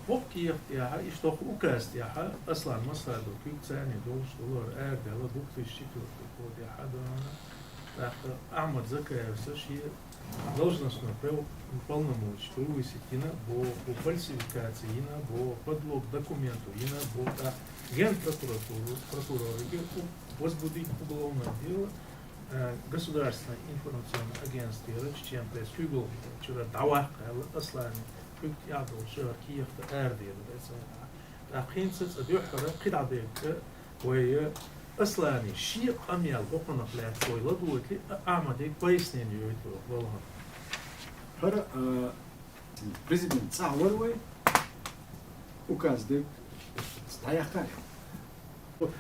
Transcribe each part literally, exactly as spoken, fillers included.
Воккха кехат тӀехьа, иштта воккха указ тӀехьа, Аслан Масхадов куьг царни долуш долара арадаьлла две тысячи четвёртый года тӀехьа дона. ТӀаккха Ахьмад Закаевс шен должностной прав-, полномочия превысить йина боху, фальсификаци йина боху, подлог документов йина боху, тӀаккха Генпрокуратуру-, прокурорга возбудить уголовное дело, э, Государственное информационное агентство, Чечен-Пресс, куьйгалхочуьра дӀаваккха аьлла, Асланна куьг тӀехь долуш кехат араделира. ТӀаккха хӀинца цкъа дуьххьара кхидӀа дерг вай Аслана шен къамел хӀокхунах лаьцна вай ладойтале, а Ахьмаде пояснени йойталур балхана. ХӀара, а, президент цӀахь вара вай, указ дерг дӀаяьккхира.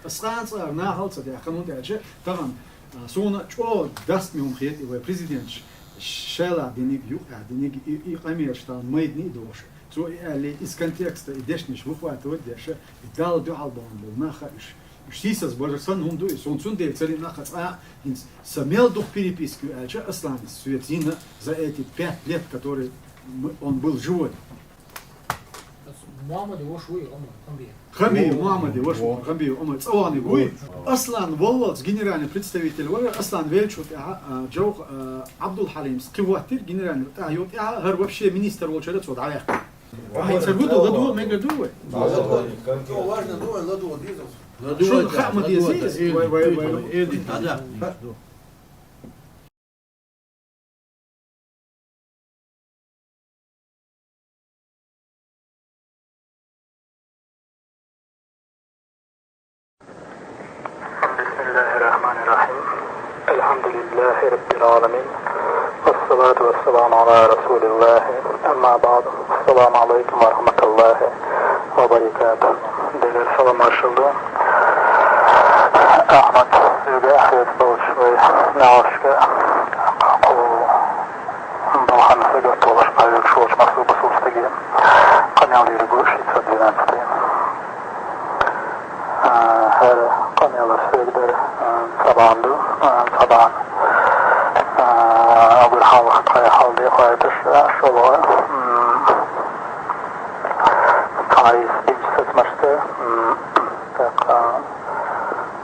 Ас кхана цкъа нахала ца даьккхина, хӀунда аьлча тахана, а, суна чӀогӀа дастаме хӀума хета и вай президенташа шайла диниг, юкъа диниг, и, и къамелаш тахана майдане а дохуш. Цо и аьлле, из контекста и дешнаш выхватывать деш, и Далла дуьхьал бахьана болу нах а уьш. Уьш сийсаз бажар санна хӀума ду и, суна цундела ца лиъна а цкъа а, хӀинца сан мел дукха переписка ю аьлча, Аслана соьца йина за эти пять лет, которые мы, он был живой. Мухьаммаде ваша вуй, Омар, Хамбиев. Хамбиев, Мухьаммаде ваша вуй, Хамбиев, Омар, цӀа ваханиг вуй. Аслан воллалц генеральный представитель вара, Аслан веллачул тӀаьхьа, а, Джавх-, а, Абдул-Хьалимс кхин хӀоттира генеральный, тӀаьхьа йо тӀаьхьа, хӀара вообще министр волчара цо дӀаваьккхира. Вай ца гу ду, ладу, мегар ду вай? Важно ду, ладу, дизу. Шуна хаа ма дезий, вай, вай, вай. بسم الله الرحمن الرحيم. الحمد لله رب العالمين. والصلاة والسلام على رسول الله. أما بعد. السلام عليكم ورحمة الله وبركاته. Делера салам маршалла ду. Ахьмад, соьга хьоьца болчу вай нахалашка, кху балхана сагатдолуш бӀаьвлаш волчу массо а бусалба стаге къамел дийр бу шестьсот двенадцатый. А, хӀара къамелаш соьга дара, а, цхьа бахьана ду, а, цхьа бахьана. А, уггар хьалха тхайн хьал дехьа хьоьтуш, а, шолгӀа, м, тхьайса бинчу сацамашца, м, тӀаккха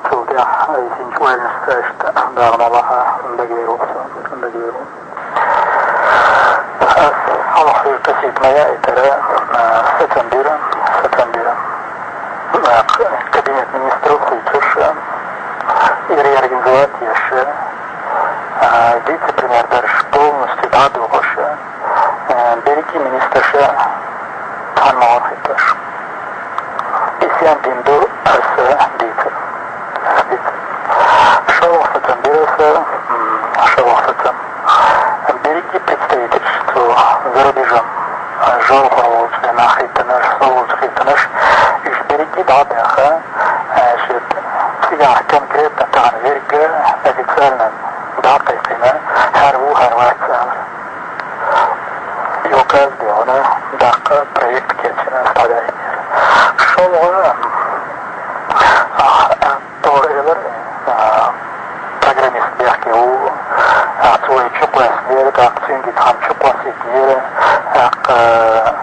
цул тӀаьхьа айсинчу ойланашца иштта дагӀана лаха дагавер ву со, дагавер ву. Ас хьалха хьоьга кхетийта ма яийтара, а, сацам бира, сацам бира. А, к-, кабинет министров хуьйцуш, а, и реорганизовать еш, а, вице-премьер-дарж полностью дӀадохуш, а, берриге министраша тхьана ма гӀорхийташ. И сен дина ду аса дийцар. Аса дийцар. ШолгӀа сацам бира аса, м, шолгӀа сацам. Берриге представительш цу за рубежом, а, жовхар волчу нах хӀиттинарш, со волчу хӀиттинарш, уьш берриге дӀа а баьхна, а, шуьга цигахь конкретно тахана верг официально дӀа а кхайкхина, хӀара ву, хӀара вац ала. Юкъа дехна, даккха проект кечйина, стадаьхкира. ШолгӀа, а, а, тӀора элира, а, программист бехке ву, а, цо вай чукхоьссинера, тӀаккха цуьнга и цхьана чукхоссийтинера, тӀаккха, а,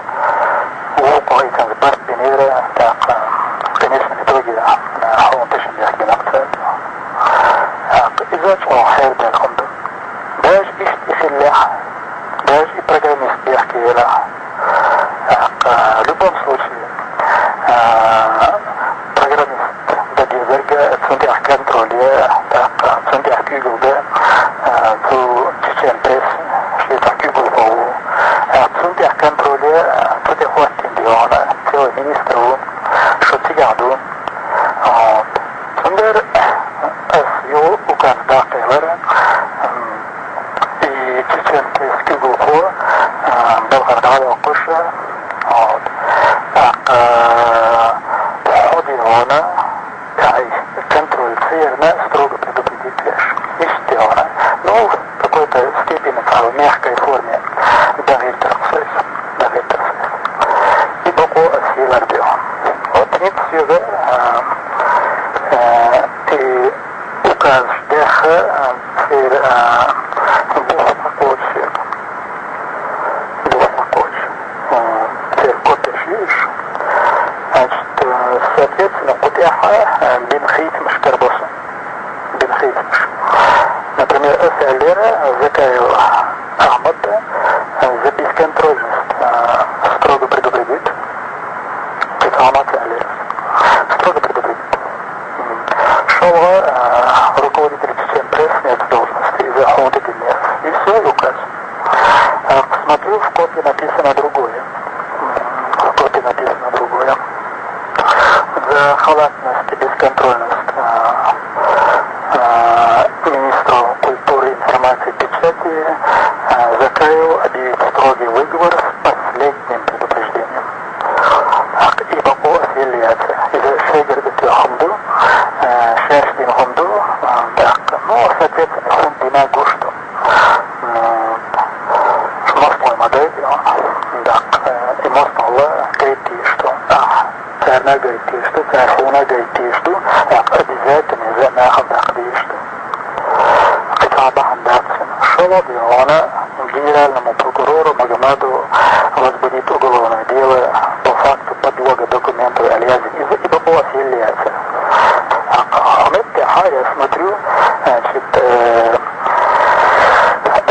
вукхо иза барт бинера, тӀаккха, в конечном итоге, а, хьуна тешна бехкина цо. ТӀаккха иза чӀогӀа хьердаьлла хӀума ду. Даже иштта и хиллехь, даже и программист бехке велахь, тӀаккха, в любом случае, а, программист дан дезарг, цунна тӀехь контроль е, тӀаккха, цунна тӀехь куьйгалла дан, а, цу Чечен-Пресс, шен цхьа куьйгалхо ву. А, цунна тӀехь контроль е, а, цу тӀе хӀоттийна дегӀана, целый министр ву, шу цигахь ду. А, цундела ас юха указ даккхийтира, м, и Чечен-Пресс куьйгалхо, а, балхара дӀа а воккхуш, вот. ТӀаккха, а, хьо дегӀана, ай, контроль ца ярна, строго предупредить деш. Иштта дегӀана. Ну, в какой-то степени, в мягкой форме, дагӀийтира соьца, дагӀийтира соьца. И бакъо ас хилар дегӀана. Вот, хӀинца соьга, а, а, и указаш дехха, а, церан, а, бух ма кхочу соьга. Бух ма кхочу. А, церан копеш ю уьш. Естественно, кхы тӀехьа, э, бинхийтамаш карабо со. Бинхийтамаш. Например, ас аьлар, э, Закаев Ахьмада, э, за бесконтрольность, э, строго предупредит. Кхы цхьа хӀама ца аьлар. Строго предупредит. М. ШоллагӀа, э, руководитель Чечен-Пресс нет в должности из-за хьунтадинес. И всё, и указ. А, посмотрю, в копии написано другое. М, в копии написано другое. За халатность и бесконтрольность, а, а, министру культуры, информации и печати, а, Закаеву объявить строгий выговор с последним предупреждением. Так, и бокъо ас йилла яцар. Из шегара тӀехьа хӀама ду, а, шаьш дина хӀама ду, а, так, ну, соответственно, хӀама дина гуш ду. М, мостагӀий ма дайта, дакъа, э, и мостагӀалла гайтта езаш ду. Ахь царна гайтта езаш ду, цар хьуна гайтта езаш ду, дакъа, обязательно из нахала дакъа дезаш ду. Кхы цхьа бахьан дац. ШоллагӀа, дий хьона, генеральному прокурору Магомаду возбудить уголовное дело по факту подлога документов аьлла яздина. Из и бокъо ас йилла яцар. Дакъа, хӀунда аьлча, я смотрю, значит, э,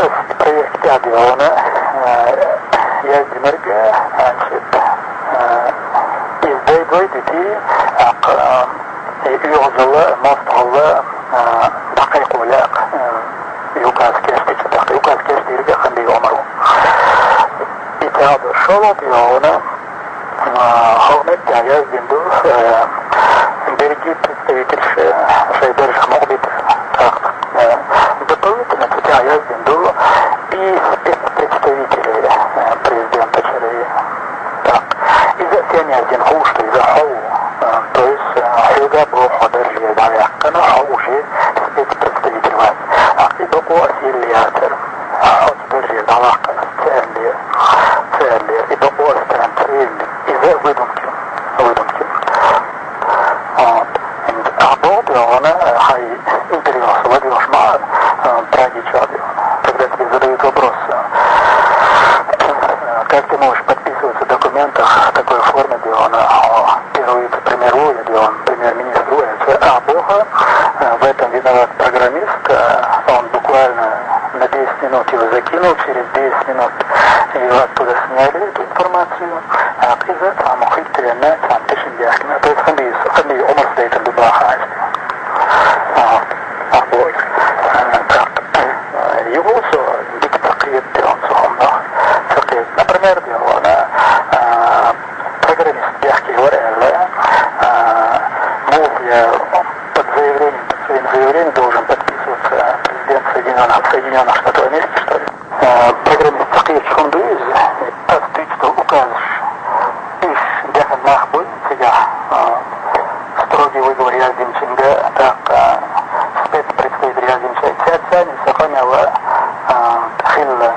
Ас проверка тӀа, дий хьона, э, яздинарг, значит, э, из дай-дой дити, дакъа, э, оьгӀазалла, мостагӀалла, э, дӀакхайкхо лаьа, э, указ кийчдеча, дакъа, указ кийчдийриг Хамбиев Ӏумар ва. И тӀаккха шоллагӀа, дий хьона, А, хӀунда аьлча яздина ду, э, берригаш представителаш, э, шоай даржах мукъа битар. Так, э, дополнительно цу тӀа яздина ду и спецпредставителей, э, президента чура. Так, из сенна яздина ховш ду, из хьо ва, э, то есть, э, хьога боху хьо дарже дӀаваьккхина, хьо уже спецпредставитель вац. А, и бокъо ас йилла яцар. Хьо дарже дӀаваккха ца аьле, ца аьле, и бокъо ас ца аьле, ца аьле. Из выдумки, выдумки. Вот. А боху, дий хьона, хьай интервью со ладоьгӀуш ма, э, Прагича, дий хьона. Когда тебе задают вопрос, э, как ты можешь подписываться в документах в такой форме, дий хьона, о, первый вице-премьер ву я, дий хьона, премьер-министр ву я, ца а боху, э, в этом виноват программист, э, он буквально на десять минут его закинул, через десять минут его оттуда сняли, эту информацию. А, из цхьа хӀама хӀиттаренна, цхьа хӀама тешна яхкина. То есть Хамбиев, Хамбиев Ӏумар сайтар ду баха айс. А, а, вот. А, так. А, юха со дика ца кхетадо, дий хьона, цу хӀаманах. Ца кхетадо. Например, дий хьона, а, программист бехке вар аьлла, а, муха я под заявлением, под своим заявлением должен подписываться президент Соединённых, Соединённых Штатов Америки, что ли? Э, программист ца кхеташ хӀама ду из, ас дуьйцу ду указаш. Уьш дехар нах буй, цигахь, э, строгий выговор яздинчунга, тӀаккха, э, спецпредставитель яздинчунга, цаьрца цхьаьна со къамел, э, хилла,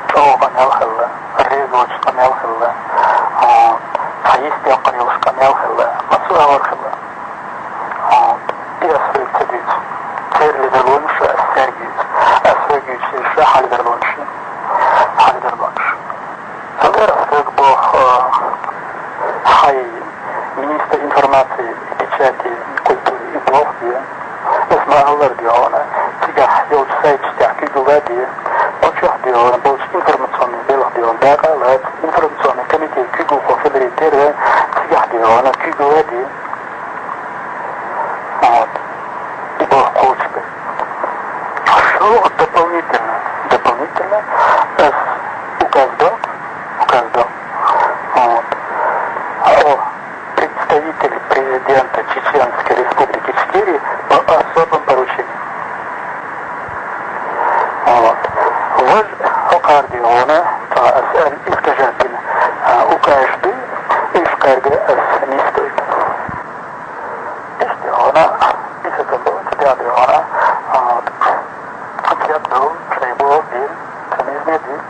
чӀогӀа къамел хилла, реза воцуш къамел хилла, э, цхьа йист йоккхур йолуш къамел хилла, массо а агӀор хилла. Вот. И ас хьоьга ца дуьйцу. Церан ледарлонаш ас цаьрга юьйцу. Ас хьоьга юьйцу, ша хьан ледарлонаш. Хьан ледарлонаш. Цундела ас хьоьга боху, э, хьай министр информации, печати, культуры и боху, де. Ас ма-аллара, де, хьуна. Цигахь йолчу сайташ тӀехь куьйгалла а де. Кху чохь, де, хьуна, болчу информационный белхан, де, хьуна, дакъа а лаца. Информационный комитет куьйгалхо хиларе терра, цигахь, де, хьуна, куьйгалла а де. Вот. И боху кхочуш бен. Шо дополнительно, дополнительно, ас указ до, указ до. Вот. О представителе президента Чеченской Республики четыре по особым поручениям. Вот. Вож хӀокхара, де, хьуна, ас ан искажать дина, а, указаш ду, уьш кхаьрга ас нисдойла. Иштта хьуна, и сатам бу, ца дегӀ ду хьуна, а, ца дегӀ ду, шайн боху дийла, ца мизне дийла,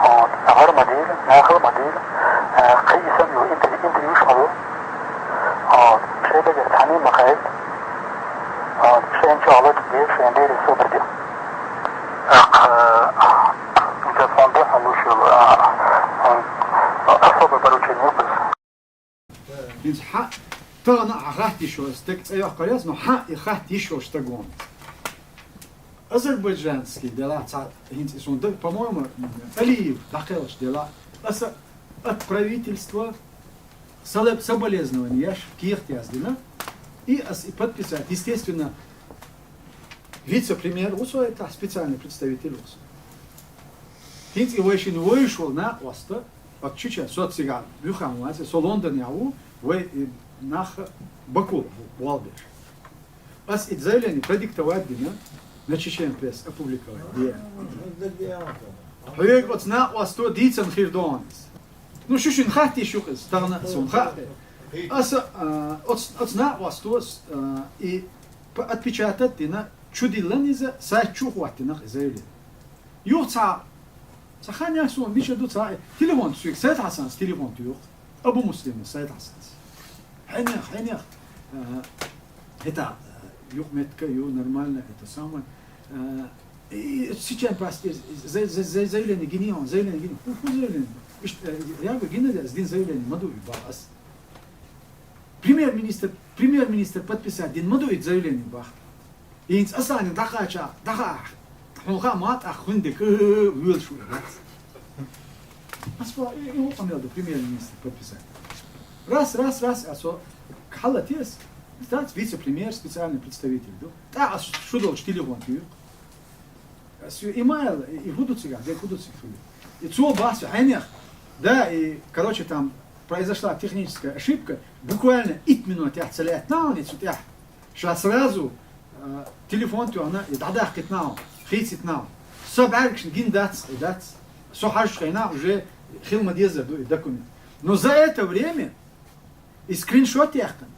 а, гӀар ма дийла, нахала ма дийла, а, кхин йисан йолу интер-, интервьюш ма ло, а, шайн дагара цхьаьна ма хайта, а, шайна чохь лачкъа де, шайн бере собар де. ТӀаккха, а, иза фонда хьан луш йолу, а, а, особое поручение ю-кх иза. Иза хьан Тахана а хатта йиш йолу стаг цӀе йоккхур яц, но хьан и хатта йиш йолу стаг вон. Азербайджанский делахь цхьа хӀинца и суна даг, по-моему, Алиев дӀакхелхаш делахь, аса от правительства сале-, соболезнования еш, кехат яздина, и ас и подписать, естественно, вице-премьер ву со, это специальный представитель ву со. ХӀинца и вай шина вевзаш волу накъост, оцу чича, со цигахь буьйхам вац, со Лондонехь ву, вай и нах Баку болх беш. Ас и заявление продиктовать дина, на Чечен Пресс опубликовать де. Хьоьга оцу накъосто дийцина хир ду хьуна иза. Ну, шу шина хатта йиш ю-кх иза, тахана а суна хаьа. Аса, а, оцу, оцу накъосто, а, и п-, отпечатать дина, чудиллина иза, сайт чу а хӀоттийна-кх и заявление. Юха цхьа, цхьа хан яц суна, мича ду цхьа, телефон туьйху, Сайд-Хьасанс телефон туьйху. Абу Муслима Сайд-Хьасанс. Хьенех, хьенех. Э, это, э, юха меттиг ю, нормально, это самое. Э, и сейчас пас-, за-, за-, за-, заявление гинехь, заявление гинехь. ХӀун, хӀун заявление? Иштта, э, я говорю, гина, дина заявление ма ду и бах ас. Премьер-министр, премьер-министр подписать дина ма ду и заявление бах. ХӀинца аса дӀакхача, дӀахаа, хьуна хаьа ма тӀаккха хӀун дика, э, воьлуш ву и дац. Ас боху, и, и хӀун къамел ду премьер-министр подписать? Раз, раз, раз, а со хьала тес, дац вице-премьер, специальный представитель ду. ТӀаккха ас шу долчу телефон туьйху. Ас и ма аьлла, и, и хӀун ду цигахь, дерг хӀун ду цига хуьлу? И цо боху хьенех. Да, и, короче, там произошла техническая ошибка. Буквально итт минотехь ца лаьттина хьуна и цу тӀехь. Ша сразу, а, телефон тоьхна, и дӀадаккхийтина хьуна, хийцитина хьуна. Со бӀаьргашна гина дац, и дац. Со хьажучу хенахь уже хила ма дезар ду и документ. Но за это время и скриншот яьккхина.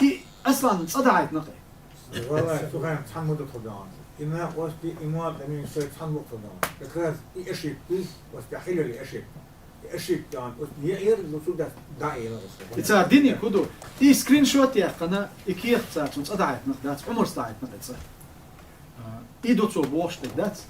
И Асланна цӀа дахьийтина-кх и. Валлахи, цу хенахь цхьаьна ма ду тхо дан. И накъост, и ма тӀе мин шайн цхьаьна ма ду тхо дан. Как раз и ошибка, вот тӀе хилира и ошибка. И ошибка, вот, я, я, ну, сюда, да, я, ну, И цара диниг хӀун ду? И скриншот яьккхина, и кехат цара цунна цӀа дахьийтина-кх дац, Ӏумарс дахьийтина-кх и цӀа. А, и ду цо бохуш дерг дац.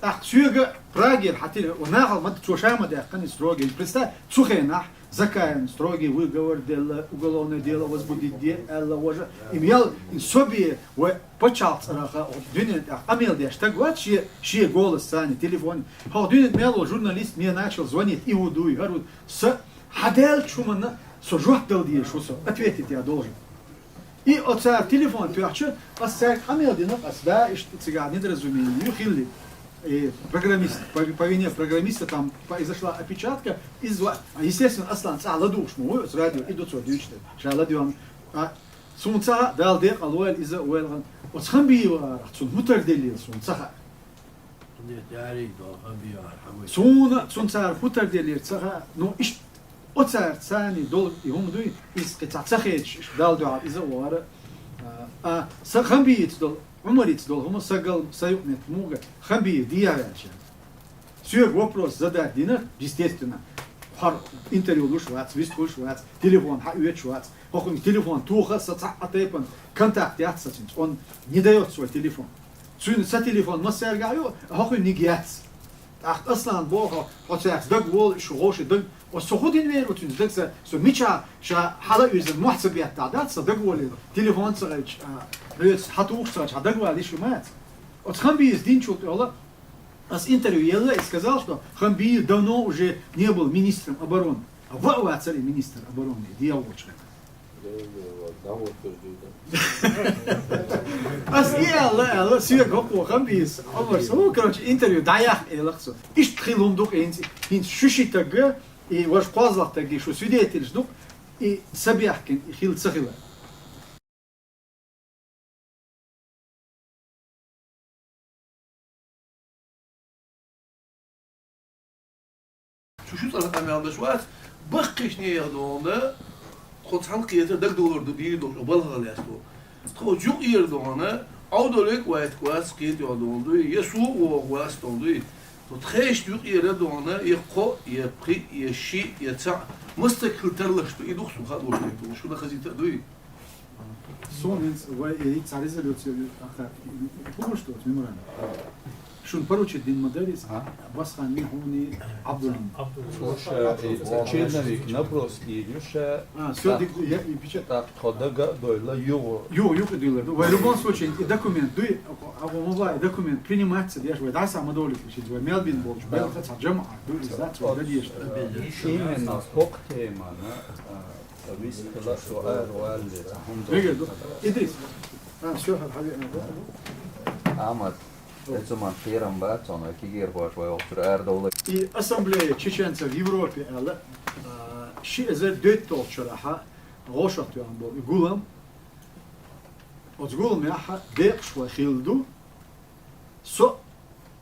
ТӀаккха соьга Прагера хьан тира, о, нахала ма-, цо ша ма даьккхина и строгий. Представь, цу хенахь Закаевна строгий выговор делла, уголовное дело возбудить де аьлла, важа. Им ял, им собе, вай пачхьалкх цӀарах, хӀокху дуьнен тӀехь къамел деш стаг вац, шен, шен голос царна телефон. ХӀокху дуьнен мел волу журналист мне начал звонить, и хӀун дуй, хӀара хӀун. Са хьан даьллачу хӀуманна со жоп дала дезаш ву со, ответить я должен. И оцара телефон тоьхча, ас цаьрга къамел дина, ас да, иштта цигахь недоразумение ю хилли. И программист, по, по вине программиста там произошла опечатка, изва-, а, естественно, Аслан цӀахь ладугӀуш ма ву оцу радио, и ду цо дуьйцуш дерг. Ша ладоьгӀна. А, суна ца хаьа, Дала декъал войла, иза а войла гӀан. Оцу Хамбиеварах цунна хӀун тардиллира суна ца хаьа. Нет, я арий, да, Хамбиевар, хьан вай. Суна, цунна цара хӀун тардиллира ца хаьа, ну, иштта Оцара царний долу и хӀума дуй, иза кхин цхьа ца хеташ, иштта Далла дуьхьал иза а вахара. А, а, сан Хамбийца долу, Ӏумарица долу хӀума сан гал, сан юкъаметтиг муха, Хамбиев дехьаваьлча. Соьга вопрос задать дина, естественно. ХӀара интервью луш вац, вистхуьлуш вац, телефон хьаоьцуш вац. ХӀокхуьнга телефон тоха, сан цхьа а тайпана контакт яц сан цуьнца. Он не даёт свой телефон. Цуьнан сан телефон массаьрга а ю, хӀокхуьнниг яц. ТӀаккха Аслан боху, хьо цаьрца дагаволу, шу гӀовши даг. Оцу со хӀун дина вер ву цуьнца даг сан, со мича ша хьала а вирзина, мохь ца беттахь дац, сан дагаволийла. Телефон ца гӀайча, а, хьоьца хьан тухуш ца гӀайча, хьан дагавалийла шу мац. Оцу Хамбиевс динчул тӀехула ас интервью елла, и сказал, что Хамбиев давно уже не был министром обороны. А ва а вацара и министр обороны, и дегӀ волчу хенахь. Ас и аьлла, аьлла, соьга хӀокхо Хамбиевс, Ӏумарс, хӀу, короче, интервью дӀаяхна элира цо. Иштта хила хӀума ду-кх хӀинца, хӀинца шу ши таг, и важа кхозлагӀа таг, и шу свидетелаш ду-кх, и са бехкина, и хила ца хилар. Шу шу цӀарах къамел деш вац, баккхийчу нехан догӀана, тхо цхьаьна кхетар дагадовлар ду дийр долчу балхах лаьцна. Тхо юкъера догӀана, Ӏовдалиг а вайтарг вац кхета йолу догӀана дуй, я суо а вогӀу вац догӀана дуй. Тхо тхешна юкъера догӀана, я кхо, я пхи, я ши, я цхьаъ, мастаг хила тарлуш ду, и ду-кх суна хаа лууш дерг, шуна хазийта а дуй. Суна хӀинца вай и цхьа резолюция, аха, хӀун ду оцу меморандум? Шун поручить дин ма дарий из, а? Басхан, хьуни, Абдулин. Слушай, э, черновик наброски юша. А, всё, так, дик-, я и печать. Так, тхо дага дойла югу. Югу, югу дойла. Ну, в любом случае, и документ, дуй, а, а, а, и документ принимается, я же, вай, да, сама долик, вай мел бин болчу, белха ца джама, дуй, издать, вай, да, деш. Именно, кок тема, на, а, Вист хила со ар валли, хьун до. Идрис. А, всё, хьал, хьал, хьал. Ахмад, эцу ман кхерам бац, цунна кигер хош вай охтур ар довла. И ассамблея чеченцев в Европе аьлла, а, ши эзар доьтталгӀачу шарахьа гӀошах тоьхна болу и гулам. Оцу гуламехьа декъашхой хилла ду. Со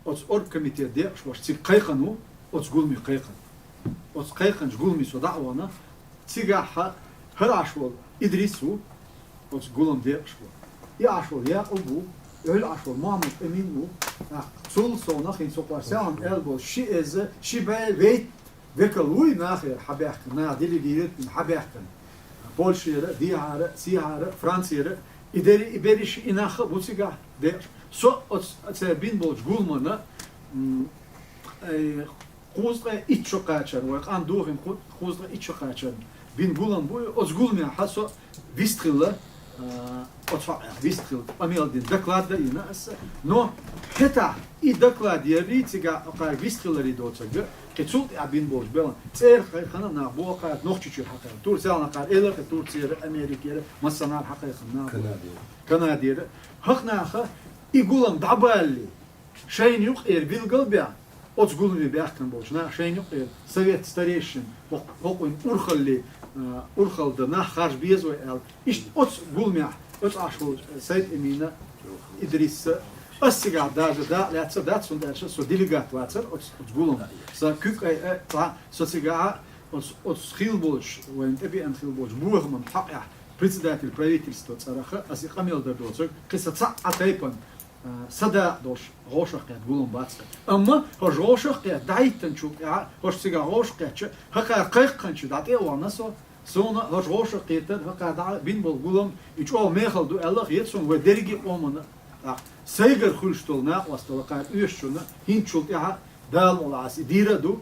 оцу оргкомитет декъашхошца цига кхайкхина ву, оцу гуламе кхайкхина. Оцу кхайкхинчу гуламе со дӀа а вахана, цигахь хӀара Ӏаш волу Идрис ву, оцу гулам декъашхо. И Ӏаш волу Якъуб ву, и Ӏаш волу Мухьаммад Амин ву. ТӀаккха цул совнаха хӀинца со кхоьссина аьлла болу ши эза, ши бӀе вейт векал вуй нахера хьабаьхкина, наха делегировать бина хьабаьхкина. Польшера, дехьара, сехьара, Францера, и дери, и берриш, и нах а бу цигахь декъаш. Со оц-, оцара бина болчу гуламана, м, э, кхузткъе итт шо кхачарна, вай къам дохийна кху-, кхузткъе итт шо кхачарна бина гулам бу, оцу гуламехьа со вистхилла, а, оцу хьокъехь вистхилла, къамел дина доклад а йина аса. Но хӀетахь и доклад ярий, цигахь кхара вистхиларий доцург, кхин цул тӀаьхьа бина болчу белхан цӀера кхайкхина нах бу кхара Нохчийчуьра хьакхайкхина. Турцияна кхара элира, Турцера, Америкера, массанхьара хьакхайкхина нах бу. Канадера. Канадера. ХӀокху наха и гулам дӀабаллий, шайна юкъера билгал бен, оцу гуламе баьхкина болчу наха шайна юкъера совет старейшин, хӀокху-, хӀокхуьнан урхалле, а, урхалла дан нах харж беза вай аьлла. Иштта оцу гуламехь, оцу Ӏаш волчу Сайд-Эмина, Идрисса, ас цигахь даже дакъа лаьцна дац, хӀунда аьлча со делегат вацара оцу, оцу гулам. Сан куьг айа, цхьа, со цигахь оцу, оцу хилла болчу, вайна тӀебеана хилла болчу бохаман хьокъехь председатель правительства цӀарах ас и къамел дар доцург, кхин сан цхьа а тайпана а, садаӀа долуш гӀошах кхетта гулам бац. Амма хӀорш гӀошах кхетта дӀахӀиттинчул тӀаьхьа, хӀорш цигахь гӀошах кхеттача, хӀокхара кхайкхинчу дӀа тӀе а вахана со, суна хӀорш гӀошах кхетар, хӀокхара дӀа бина болу гулам, и чӀогӀа мехала ду аьлла а хета суна вай дерриге а къомана. ТӀаккха сайгара хуьлуш долу накъосталла кхара оьшучунна, хӀинцачул тӀаьхьа Дала мукъ лахь ас и дийр а ду.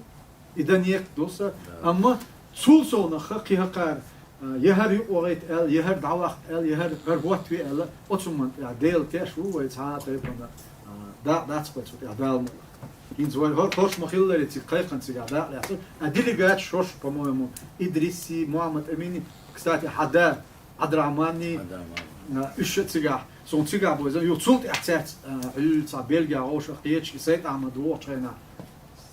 И дан некъ ду сан. Да. Амма цул совнаха кхин хӀокхара, а, я хӀара юкъа вахийта аьлла, я хӀара дӀавахийта аьлла, я хӀара, хӀара хӀоттаве аьлла, оцу хӀуманна тӀехь Делан теш ву вай цхьа а тайпана, а, дакъа дац вай цу тӀехь Дала мукъ лахь. ХӀинца вай хӀор-, хӀорш ма-хиллара цига кхайкхина цигахь дакъа лаьцна. А делегаташ шорш, по-моему, Идрисси, Мухьаммад Амини, кстати, хьан да, Ӏабдурахьманни, Ӏабдурахьман. А, уьш а цигахь, суна цигахь бу иза, юха цул тӀаьхьа цаьрца, а, Ӏуьллу цхьа Бельгехь гӀошах кхеташ, и Сайд-Ахьмад вогӀучу хенахь.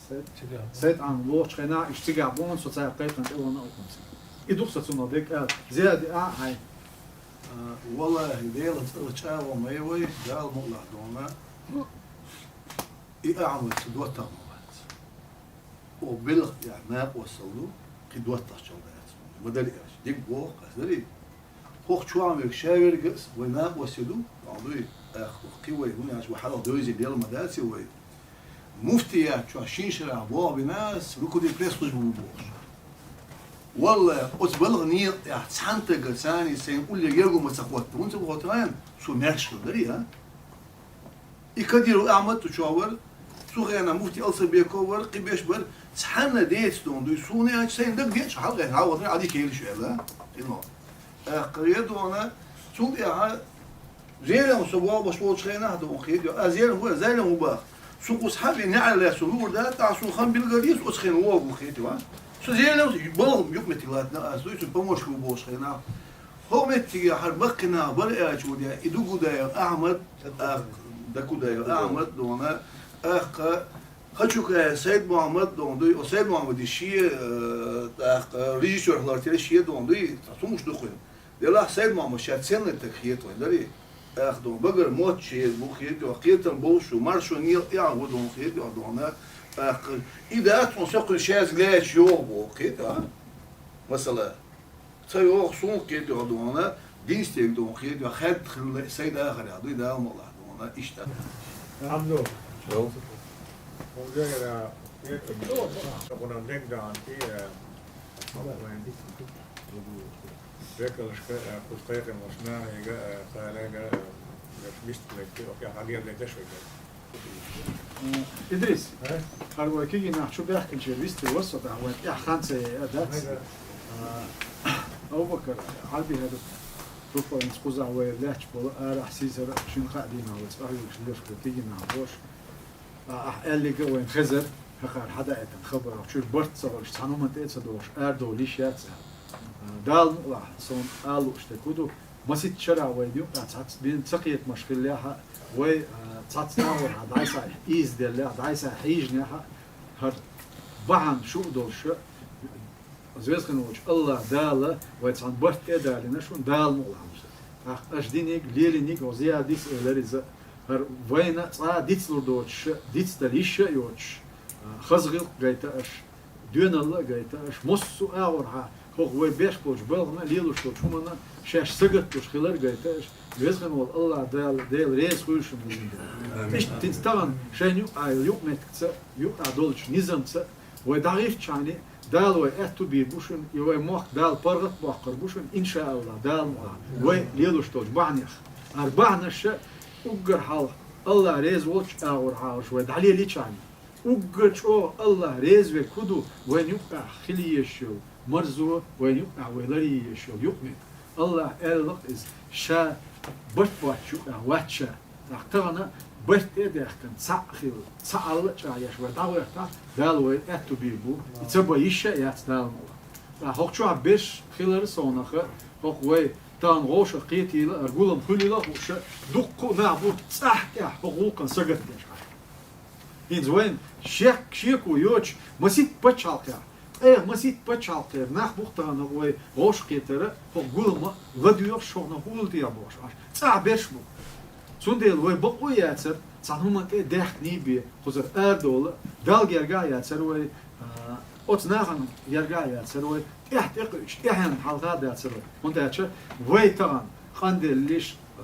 Сайд-, Сайд-Ахьмад вогӀучу хенахь, уьш цигахь бу, со цара кхайкхина тӀе вахана а хӀун цига. И ду-кх сан цунах дерг ала. Зиад, а, хьайн. А, валлахӀи, Делан цӀарах чӀагӀо ма йо вай, Дала мукъ лахь дуьйна. И Ахьмад ца доттагӀа ма вац. Оха белхан тӀехь накъосталла ду, кхин доттагӀчалла дац. Ма дарий аьлча, дика боху ас, дарий? ХӀокху чохь верг ша верг а вай накъостий ду, ма дуй, ах, кхин вай, хӀунда аьлча вай хьалха девзина лела ма даций вай. Муфтият чохь шина шарахь болх бина ас, рукуди пресс-служба ву бохуш. Валлахи, оцу балха некъа тӀехь цхьана стага царний сайна уллера ерго ма ца хӀотту. ХӀунда ца хӀотту хьайна? Цо маьрша хилла дарий, а? И Кадиров Ахьмад цу чохь вара, цу хенахь муфти Алсабеков вара, кхин берш бара, цхьанна деца дуьйна дуй, суна аьлча сайна дага деъча хьалхе хьалхара Ӏади кхелаш аьлла, ино. ТӀаккха я дуьйна, цул тӀаьхьа зеран со болх беш волчу хенахь дуьйна хетайо, а зеран хӀун, зеран хӀун баха. Цу кхуза хьан бен неӀалла лаьцна луур дац, тӀаккха суна хан билггал дийца оцу хенахь вогӀу хетайо, а? Со зеран балха юкъаметтиг латтана ас дуй, цу помощник ву болчу хенахь. ХӀокху меттиге хьара баккхий нах бара аьлча ву де, и Дугудаев Ахьмад, а, Дакудаев Ахьмад дуьйна, тӀаккха Хачукаев Сайд-Мухьаммад дуьйна дуй, о Сайд-Мухьаммади шен, э, тӀаккха режиссёр хилар тера шен дуьйна дуй, цхьа хӀумаш ду кхуьнан. Делахь Сайд-Мухьаммад ша ценный стаг хета вайн, дарий? ТӀаккха дуьйна багара мотт шен бу хетайо, кхетам болуш ву, маршо некъа тӀехь ву дуьйна хетайо дуьйна, тӀаккха и дац хьуна со кхуьнан шаьш лаьцча йогӀу боху хетайо, а? Масала. Ца йогӀу суна кхетайо дуьйна, динстаг дуьйна кхетайо, хадда хилла Сайд-Ахьмад дуй, Дала мукъ лахь дуьйна, иштта. Абдул. Йо. Хьуна дегара, хьуна дегара анти, э, векалшка, э, кхуза кхайкхина волчу нахега, э, цаьрга, э, вист хилийта, окей, хьан дера дерг деш вай. Идрис, хӀара вай кегий нах чу баьхкинчера вистхи вар со, тӀаккха вайн тӀехь хан ца яь а дац. Абу-Бакар, Ӏарби хӀара туппалинца кхузахь вай лаьтташ болу арахь сийсара шина-кхаа дийнахь вай цӀахь йолуш лелаш вай кегий нах бохуш. Ахь аьллиг а вайна хезар, хӀокхара хьадаийтина хабар, чуьра барт ца хуьлуш, цхьана хӀуманна тӀе а ца догӀуш, арадовла йиш яц аьлла. Дала мукъалахь, суна ала лууш дерг хӀун ду, масийтта шарахь вайна юкъахь цхьацца бен ца кхетамаш хиллехь а, вай, а, цхьацца агӀорхьа дӀасахьийзаделлехь, дӀасахьийзинехь а, хӀара бахьана шу а долуш, Веза хина волчу АллахӀ Дала вай цхьана барт тӀе а далийна шуна, Дала мукъалахь. ТӀаккха аша диниг, лелиниг хӀо зиярдис элира иза, хӀара вайна цкъа а дицлур доцуш, дицдала йиш а йоцуш, а, хаза гӀиллакх гайта аша, доьналла а гайта аша, массо а агӀорхьа, хӀокху вай беш болчу балхана а, лелош долчу хӀуманна а шаьш сагатдеш хилар а гайта аша, Веза хина волу АллахӀ Дала, Дела реза хуьлда шуна иза. Иштта хӀинца тахана шайна юкъахь йолу юкъаметтигца, юкъахь долчу низамца, вай дӀагӀиртичхьана, Дала вай аьтту бийр бу шуна, и вай мохк Дала паргӀат а боккхур бу шуна, иншааллахӀ, Дала мукъалахь, вай лелош долчу бахьанех. ХӀара бахьанаш а уггар хьалха АллахӀ реза волчу агӀор хьалхаш вай дӀалеличхьана, уггар чӀогӀа АллахӀ реза верг хӀун ду, вайна юкъахь хила езаш йолу марзо, вайна юкъахь вай ларъян езаш йолу юкъаметтиг. АллахӀа аьлла-кх иза, ша барт боцчу юкъахь вац ша. ТӀаккха тахана барт тӀе а даьхкина, цхьаъ хилла, цхьаалла а чӀагӀъеш вай дӀагӀоьртахь, Дала вай аьтту бийр бу, и ца бан йиш а яц Дала мукъалахь. ТӀаккха хӀокху чохь берш хилар а совнаха, хӀокху вай тахана вовшах кхетийла а, хӀара гулам хуьлийла а хууш, дуккха а нах бу цӀахь тӀехь хӀокху гӀуллакхана сагатдеш. ХӀинца вайна шек, шеко йоцуш масийтта пачхьалкхехь, ткъех масийтта пачхьалкхера нах бу-кх тахана вай вовшахкхетар а, хӀокху гулама ладоьгӀуш, хӀокхунах хӀун хилла техьа бохуш, Ӏаш цӀахь берш бу. Цундела вай бакъо а яцара, цхьана хӀуманна тӀе а даьхкиний бен, кхузара арадовла, Далла гергахь а яцара вай, а, оцу нахана гергахь а яцара вай, тӀаьхьа тӀекхуьучу тӀаьхьенна хьалха а дацара вай. ХӀунда аьлча вай тахана къанделлиш, а,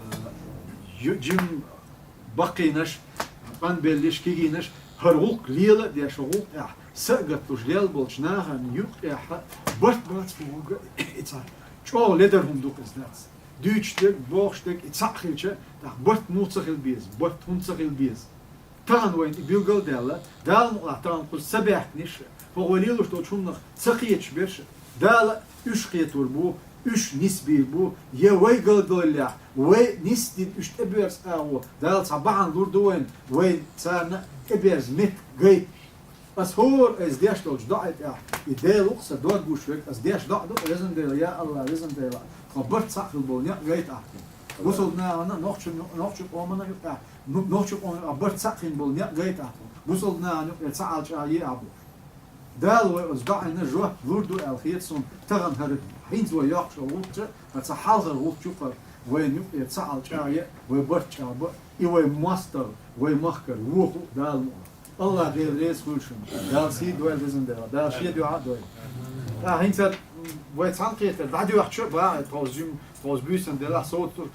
ю-, жим баккхийнаш, къанбеллиш, кегийнаш, хӀара гӀуллакх лела а деш, хӀокху гӀуллакх тӀехь са а гатдеш лелла болчу нахана юкъехь а барт бац бохург а и цхьа чӀогӀа ледар хӀума ду-кх иза дац. Дуьйцуш дерг, бохуш дерг и цхьаъ хилча, тӀаккха барт муха ца хила беза, барт хӀунда ца хила беза? Тахана вайна и билгал а даьлла, Дала мукъалахь тахана кхуза ца баьхкинарш, хӀокху вай лелош долчу хӀуманах ца кхеташ берш, Дала уьш кхетор бу, уьш нисбийр бу, я вай галдаллехь, вай нисдина уьш тӀебоьрзу агӀо, Дала цхьа бахьана лур ду вайна, вай царна тӀеберза меттиг гайта. Ас хӀора айса деш долчу доӀа тӀехь, и Дела ву-кх сан дог гуш верг, ас деш доӀа ду, везан Дела, я АллахӀ, везан Дела, тхо барт цхьаъ хила болу некъ гайта ахь тхуна. Бусалба нахана, нохчу, нохчу къомана юкъахь, ну, нохчу къомана юкъахь барт цхьаъ хила болу некъ гайта ахь тхуна. Бусалба нахана юкъе цхьаалла чӀагӀъе ахь бохуш. Дала вай оцу доӀина жоп лур ду аьлла хета суна тахана хӀара хӀинца вай йоккхуш йолу гӀуллакхча, а цхьа хьалхара гӀуллакх ю-кх хӀара, вайна юкъера цхьаалла чӀагӀъе, вай барт чӀагӀбан, и вай мостагӀа, вай махкара воху Дала мукъалахь. АллахӀ Дела реза хуьлда шуна. Дала сий дойла, везан Дела. Дала шен дуьхьа а дойла. ТӀаккха хӀинца вай цхьаьнакхетар дӀадоьхча а бахьа, тховса жим, тховса буьйсан делахь совцур.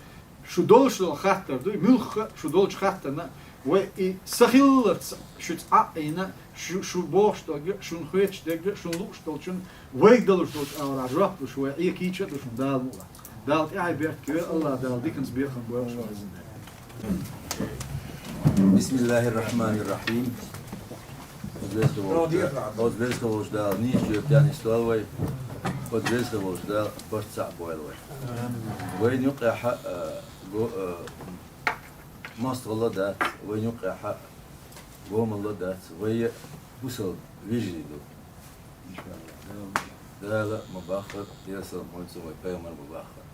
Шу долуш долу хаттар дуй, муьлхха а шу долчу хаттарна вай и са хиллалц шуьца Ӏа а Ӏийна, шу, шу бохуш дерг а, шуна хеташ дерг а, шуна лууш долчун вайга далуш долчу агӀорахь жоп луш вай Ӏе кийча а ду шуна Дала мукъалахь. Дала тӀаьхье беркате йойла, АллахӀ Дала диканца бекхам бойла шуна, везан Дела. بسم الله الرحمن الرحيم. Оцу веза волчу Дала, оцу веза волчу Дала нийса жоьпе нисдойла вай. Оцу веза волчу Дала барт цхьаъ бойла вай. Вайна юкъехь а, го-, а, мостагӀалла дац, вайна юкъехь а гомалла дац, вай бусалба вежарий ду. Дала ма-баххара, Делан салам хуьлда цунна, вай пайхамар ма-баххара.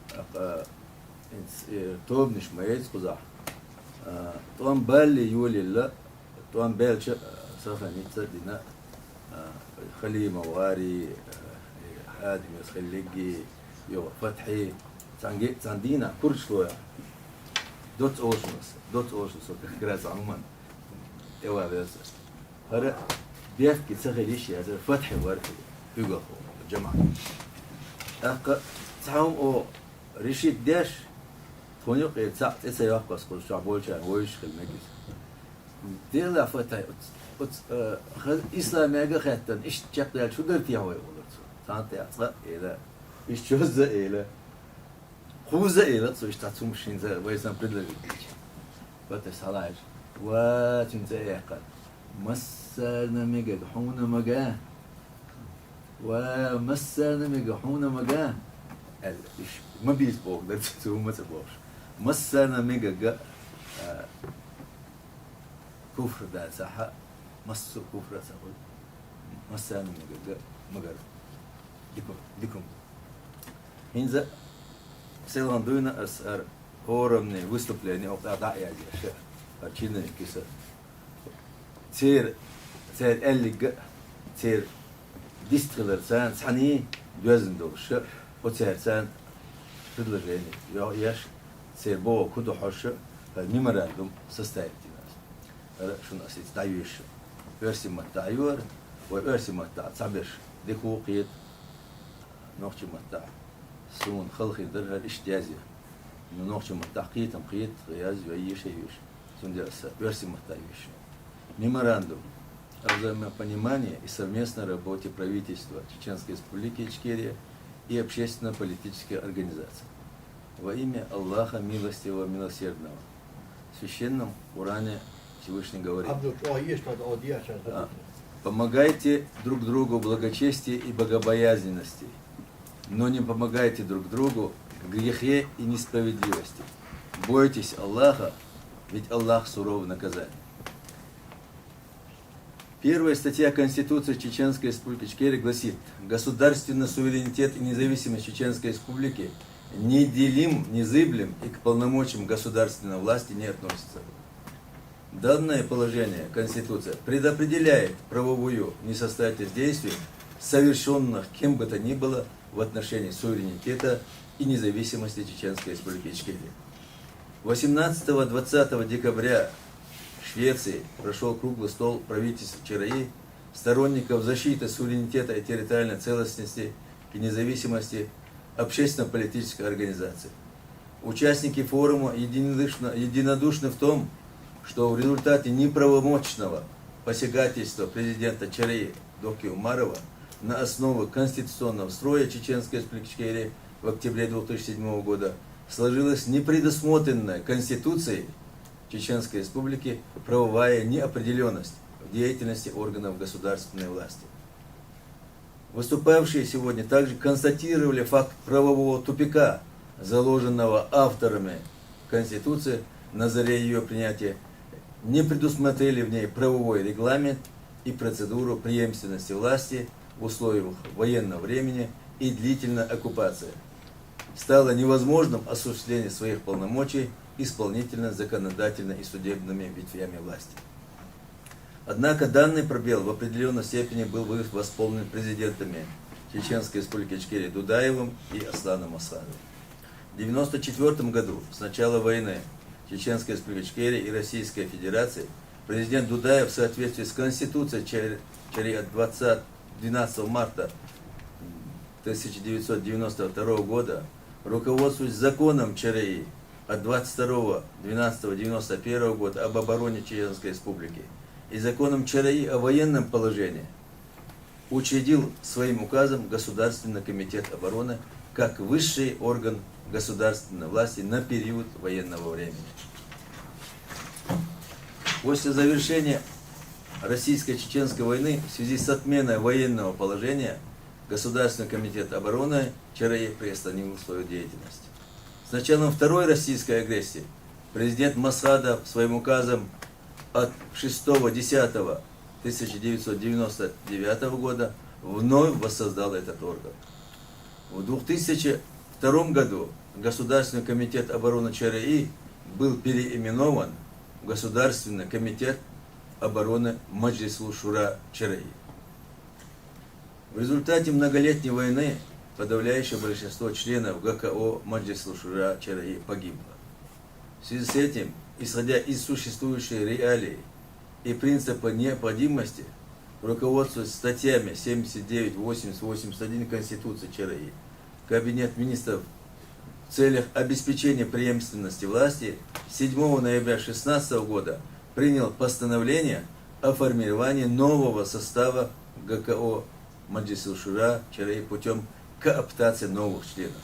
ТӀаккха, э, тобанаш ма яйца кхузахь. А, тӀом балале йолаелла, тӀом баьлча, а, сохраниться а дина, а, Халима вари, а, и Адамас хиллиги, йо, Фатхьи, цхьаьнгге а цхьана дийнахь курчалояхь. Доцца олуш ас, доцца олуш ас, как раз Ӏуман тӀе ван веза. ХӀара бертке ца хила йиш яцара, Фатхьи вара уьгах, жамаӀат. ТӀаккха цхьа хӀума оха решить деш, тхуна юкъе цхьаъ тӀе ца йоккху ас кхуза, чохь болчарна вевзаш хила мега иза. Делахь Фатхьи оцу, оцу, э, ха-, исламега а хаьттина, иштта чекхдаьлча хӀун дара техьа вай олура цо. Цхьана тӀехь цкъа а эла, иштта чозза а эла. Кхуза а эла цо, иштта цхьа хӀумаш хӀинца вай сан предложить дича. Фатхьи схьалахьаш. Ва, цуьнца яьккха. Массарна мегаг хьуна мага. Ва, массарна мегаг хьуна мага. Аьлла, иш ма бийца боху дара цу, цу ма ца бохуш. Массарна мегаг, а, куфр дацахьа, массо куфра ца хуьлу. Массарна мегаг, магар. Дикум, дикум. ХӀинца селхан дуйна ас ар орамный выступление окъа дӀа а яздеш, ар чинарин киса. Церан, церан аьллигга, церан дистхилар царна цхьаний доьзна долуш, оцаьрца предложение йо-, еш, церан боху хӀун ду хьожуш, меморандум составить дина ас. ХӀара шуна ас иза дӀайоьшу. Оьрсийн маттахь йора, вай оьрсийн маттахь цхьаберш дика ву кхета, нохчийн маттахь суна хала хир дара хӀара иштта язъян. Ну, нохчийн маттахь кхетам кхета, язъян, йоьшу, йоьшу. Цундела аса оьрсийн маттахь йоьшу. Меморандум о взаимопонимании и совместной работе правительства Чеченской Республики Ичкерия и общественно-политических организаций. Во имя Аллаха Милостивого Милосердного. В Священном Коране Всевышний говорит: Абдул, чӀогӀа еш тӀаккха, о, дияча. А. Помогайте друг другу в благочестии и богобоязненности, но не помогайте друг другу в грехе и несправедливости. Бойтесь Аллаха, ведь Аллах суров в наказании. Первая статья Конституции Чеченской Республики Ичкерия гласит: «Государственный суверенитет и независимость Чеченской Республики неделим, незыблем и к полномочиям государственной власти не относится». Данное положение Конституции предопределяет правовую несостоятельность действий, совершённых кем бы то ни было в отношении суверенитета и независимости Чеченской Республики Ичкерия. Восемнадцатого-двадцатого декабря в Швеции прошёл круглый стол правительств ЧРИ, сторонников защиты суверенитета и территориальной целостности и независимости общественно-политической организации. Участники форума единодушно, единодушны в том, что в результате неправомочного посягательства президента ЧРИ Дохки Умарова на основы конституционного строя Чеченской Республики Ичкерия в октябре две тысячи седьмого года сложилась непредусмотренная Конституцией Чеченской Республики правовая неопределённость в деятельности органов государственной власти. Выступавшие сегодня также констатировали факт правового тупика, заложенного авторами Конституции на заре её принятия, не предусмотрели в ней правовой регламент и процедуру преемственности власти в условиях военного времени и длительной оккупации. Стало невозможным осуществление своих полномочий исполнительной, законодательной и судебными ветвями власти. Однако данный пробел в определённой степени был вы-, восполнен президентами Чеченской Республики Ичкерия Дудаевым и Асланом Масхадовым. В девяносто четвёртом году, с начала войны Чеченской Республики Ичкерия и Российской Федерации, президент Дудаев в соответствии с Конституцией Чер-, ЧРИ от двадцатого двенадцатого марта тысяча девятьсот девяносто второго года, руководствуясь законом ЧРИ от двадцать второго двенадцатого девяносто первого года об обороне Чеченской Республики и законом ЧРИ о военном положении, учредил своим указом Государственный комитет обороны как высший орган государственной власти на период военного времени. После завершения российско-чеченской войны в связи с отменой военного положения Государственный комитет обороны ЧРИ приостановил свою деятельность. С началом второй российской агрессии президент Масхадов своим указом от шестого десятого тысяча девятьсот девяносто девятого года вновь воссоздал этот орган. В двух тысячи втором году Государственный комитет обороны ЧРИ был переименован в Государственный комитет обороны Маджлисул Шура ЧРИ. В результате многолетней войны подавляющее большинство членов ГКО Маджлисул Шура ЧРИ погибло. В связи с этим, исходя из существующей реалии и принципа необходимости, руководствуясь статьями семьдесят девять, восемьдесят, восемьдесят один Конституции ЧРИ, Кабинет министров в целях обеспечения преемственности власти седьмого ноября шестнадцатого года принял постановление о формировании нового состава ГКО Маджлисул Шура ЧРИ путём кооптации новых членов.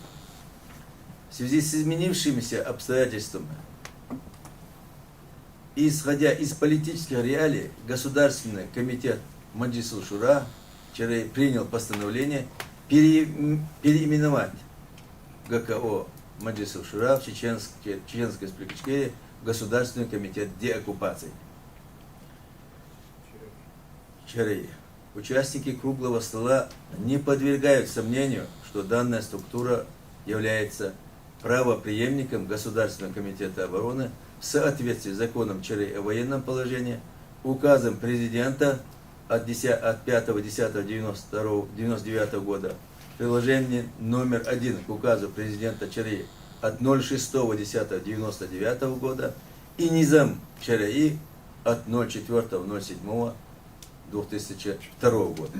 В связи с изменившимися обстоятельствами Исходя из политических реалий, Государственный комитет Маджлисул Шура вчера принял постановление пере- переименовать ГКО Маджлисул Шура в Чеченск- Чеченской Республике Ичкерия Государственный комитет деоккупации. Вчера. Участники круглого стола не подвергают сомнению, что данная структура является правопреемником Государственного комитета обороны в соответствии с законом вчера о военном положении, указом президента от, десятого, от пятого десятого девяносто второго девяносто девятого года, приложение номер один к указу президента вчера от ноль шестого десятого девяносто девятого года и низам вчера от ноль четвёртого ноль седьмого две тысячи второго года.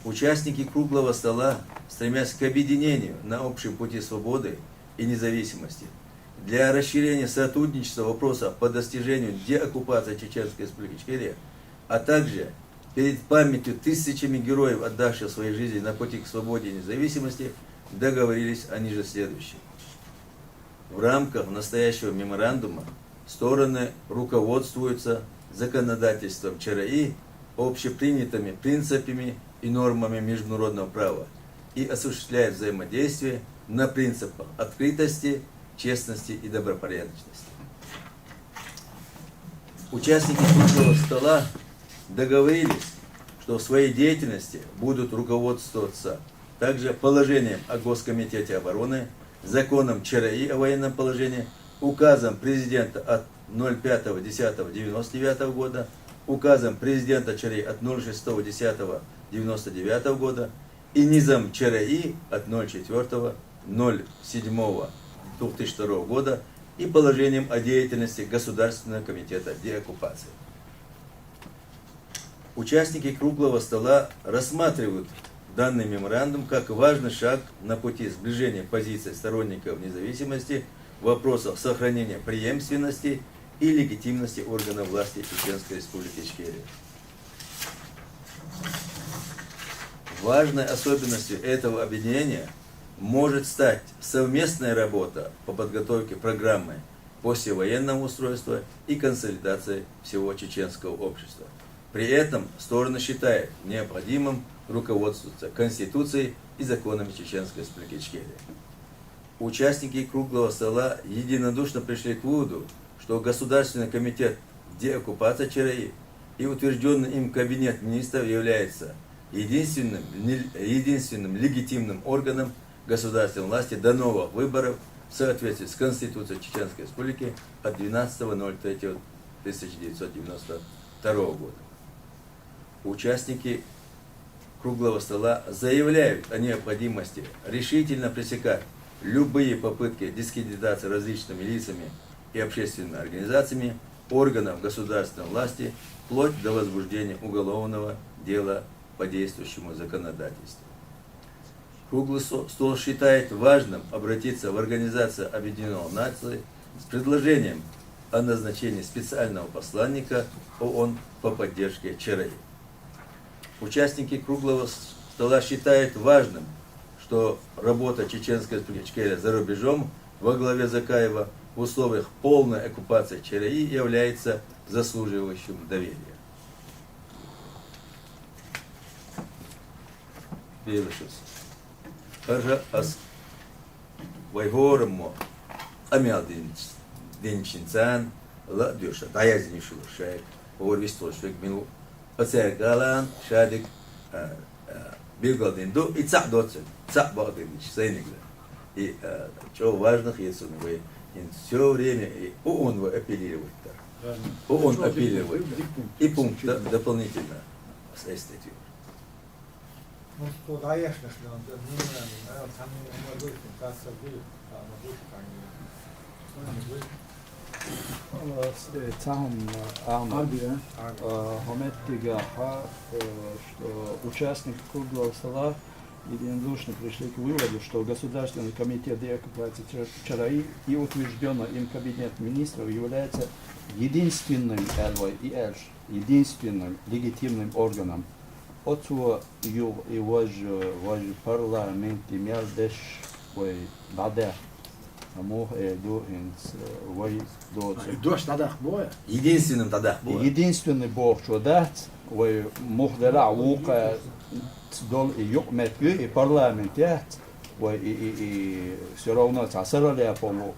Участники круглого стола, стремясь к объединению на общем пути свободы и независимости, для расширения сотрудничества в вопросах по достижению деоккупации Чеченской Республики Ичкерия, а также перед памятью тысячами героев, отдавших свои жизни на пути к свободе и независимости, договорились о ниже следующем. В рамках настоящего меморандума стороны руководствуются законодательством вчера, общепринятыми принципами и нормами международного права и осуществляют взаимодействие на принципах открытости, честности и добропорядочности. Участники круглого стола договорились, что в своей деятельности будут руководствоваться также положением о Госкомитете обороны, законом вчера о военном положении, указом президента от ноль пятого десятого девяносто девятого года, указом президента вчера от ноль шестого десятого девяносто девятого года и низам вчера от ноль четвёртого ноль седьмого две тысячи второго года и положением о деятельности Государственного комитета деоккупации. Участники круглого стола рассматривают данный меморандум как важный шаг на пути сближения позиций сторонников независимости в вопросах сохранения преемственности и легитимности органов власти Чеченской Республики Ичкерия. Важной особенностью этого объединения может стать совместная работа по подготовке программы послевоенного устройства и консолидации всего чеченского общества. При этом стороны считают необходимым руководствоваться Конституцией и законами Чеченской Республики Ичкерия. Участники круглого стола единодушно пришли к выводу, что Государственный комитет деоккупации вчера и утвержденный им Кабинет министров является единственным, единственным легитимным органом государственной власти до новых выборов в соответствии с Конституцией Чеченской Республики от двенадцатого ноль третьего тысяча девятьсот девяносто второго года. Участники круглого стола заявляют о необходимости решительно пресекать любые попытки дискредитации различными лицами и общественными организациями органов государственной власти вплоть до возбуждения уголовного дела по действующему законодательству. Круглый стол считает важным обратиться в Организацию Объединенных Наций с предложением о назначении специального посланника ООН по поддержке вчера. Участники круглого стола считают важным, что работа Чеченской Республики Ичкерия за рубежом во главе Закаева в условиях полной оккупации вчера является заслуживающим доверия. Белышев. Хьажа ас вай хӀораммо къамел динчинцан ла а доьша, дӀаяздина йиш йолуш шайга, хӀора вистхуьлуш верг мила ву, оцаьрга алан шадерг билгалдина ду, и цхьаъ доцург, цхьаъ бакъдинчу сайниг. И чӀогӀа важно хета суна вай, хӀинца всё время и ООН вай апеллировать дара. ООН апеллировать дара. И пункт дополнительно с этой статьей. Ну, что, конечно, он, ну, наверное, там не может быть, так сказать, там, может быть, там, не, ну, не быть. Цхьа хӀума, Ахьмад, хӀун меттигахь, что участники круглого стола единодушно пришли к выводу, что Государственный комитет деоккупации вчера и утверждённый им Кабинет министров является единственным, аьлла вай, и аьлла, единственным легитимным органом. Оцо юха и важа, важа парламенте мел деш вай дӀадаьхна. Муха э ду хӀинца, э, вай доцу. А, и дош дӀадаккха бой? Единственным дӀадаккха бой. Единственный бохучо дац, вай муха делахь вукху долу и юкъаметтиг ю, и парламент яц, вай и, и, и всё равно цхьа сарал япа волу,